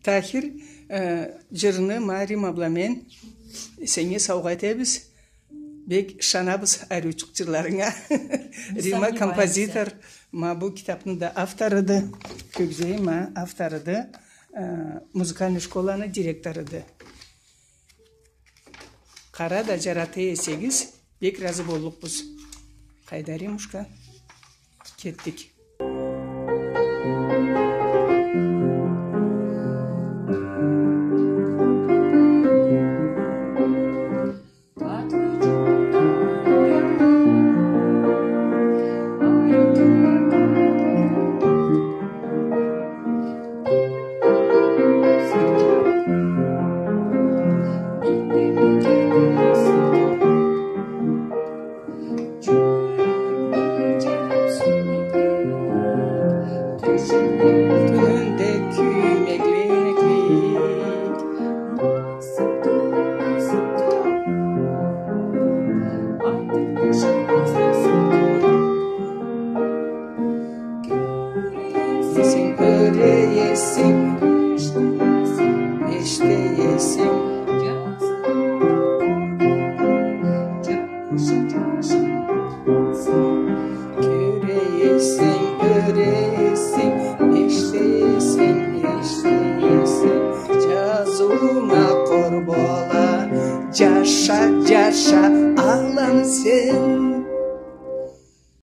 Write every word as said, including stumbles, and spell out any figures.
Тахир, э, джырны ма Рима бла мен сеннге саугъа этебиз. Бек ышанабыз ариучукъ джырларынга. Биз Рима сагъыш композитор, ма бу китабны да авторуду. Кёгзей ма авторуду. Э, музыкальный школаны директоруду. Къара да джарата эсегиз, бек разы боллукъбуз. Къайда, Римушка? Кетдик. Тюнюнде кюймеклик. Эсенг, кёре эсенг, эшите эсенг, кёре эсенг, кёре эсенг, эшите эсенг, эшите эсенг, джазыума къор бола. Джаша, джаша, алан сен.